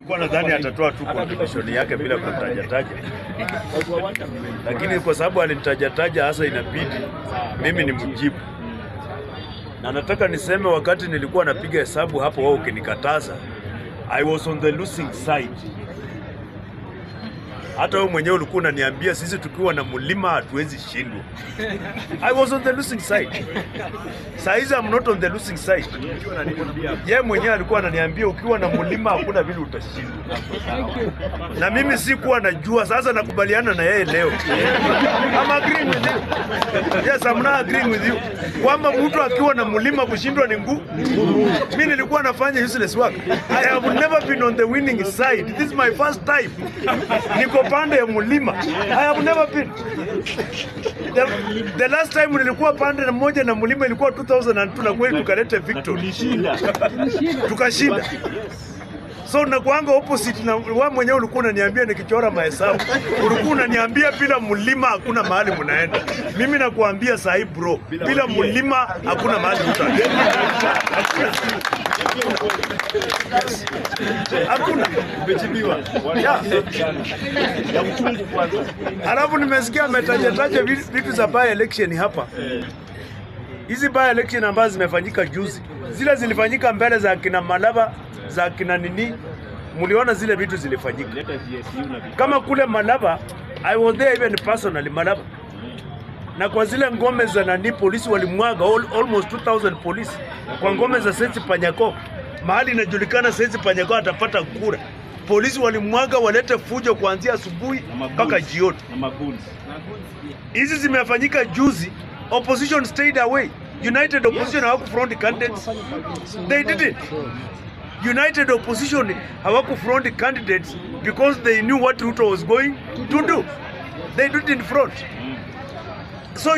Kwa nadhani atatoa tu contribution yake bila kumtajataja, lakini kwa sababu alimtajataja hasa inabidi mimi ni mjibu, na nataka niseme, wakati nilikuwa napiga hesabu hapo, wao ukinikataza, I was on the losing side. Hata wewe mwenyewe ulikuwa unaniambia sisi tukiwa na mlima hatuwezi shindwa. I was on the losing side. Saa hizi I'm not on the losing side. Yeye mwenyewe alikuwa ananiambia ukiwa na mlima hakuna vile utashindwa, na mimi sikuwa najua. Sasa nakubaliana na yeye leo. I'm agreeing with you. Yes, I'm not agreeing with you kwamba mtu akiwa na mlima kushindwa ni ngumu. Mimi nilikuwa nafanya useless work. I have never been on the winning side. This is my first time. Niko pande ya mlima. I have never been. The last time nilikuwa pande moja na mlima ilikuwa 2002 na kweli tukaleta victory. Tukashinda. So nakuanga opposite na wewe mwenyewe ulikuwa unaniambia nikichora mahesabu. Ulikuwa unaniambia bila mlima hakuna mahali mnaenda. Mimi nakuambia sahi bro, bila mlima hakuna mahali utaenda. Hakuna. Hakuna. Umejibiwa. Yeah. Ya uchungu kwanza. Alafu nimesikia ametajataja vitu za by election hapa. Hizi by election ambazo zimefanyika juzi, zile zilifanyika mbele za kina Malava, za kina nini, mliona zile vitu zilifanyika. Leta GSU na vitu. Kama kule Malava, I was there even personally Malava. Na kwa zile ngome za nani, polisi walimwaga almost 2000 polisi kwa ngome za Seth Panyako, mahali inajulikana Seth Panyako atapata kura. Polisi walimwaga walete fujo kuanzia asubuhi Na magoons. Mpaka jioni. Na magoons. Hizi zimefanyika juzi, opposition stayed away. United Opposition hawaku front candidates. They didn't. United Opposition hawaku front candidates because they knew what Ruto was going to do. They didn't front. So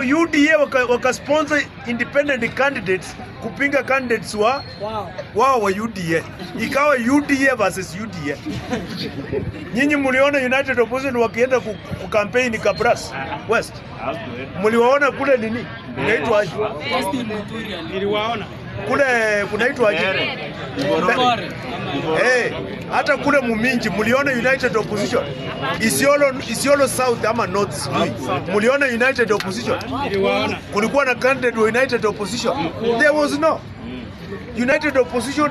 UDA waka sponsor independent candidates kupinga candidates wa wao wa UDA. Ikawa UDA versus UDA. Nyinyi mliona United Opposition wakienda ku campaign Kabras West. Mliwaona kule nini? Inaitwa aje? Niliwaona. Kule kunaitwa aje? Eh, hata kule Muminji mliona United Opposition. Isiolo South ama North sijui. Mliona United Opposition? Niliwaona. Kulikuwa na candidate wa United Opposition? There was no. United Opposition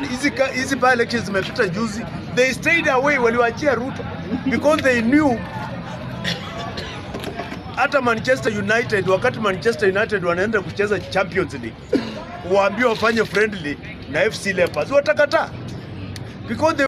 hizi by elections zimepita juzi. They stayed away, waliwaachia Ruto because they knew. Hata Manchester United, wakati Manchester United wanaenda kucheza Champions League, waambiwe wafanye friendly na FC Leopards, watakataa because they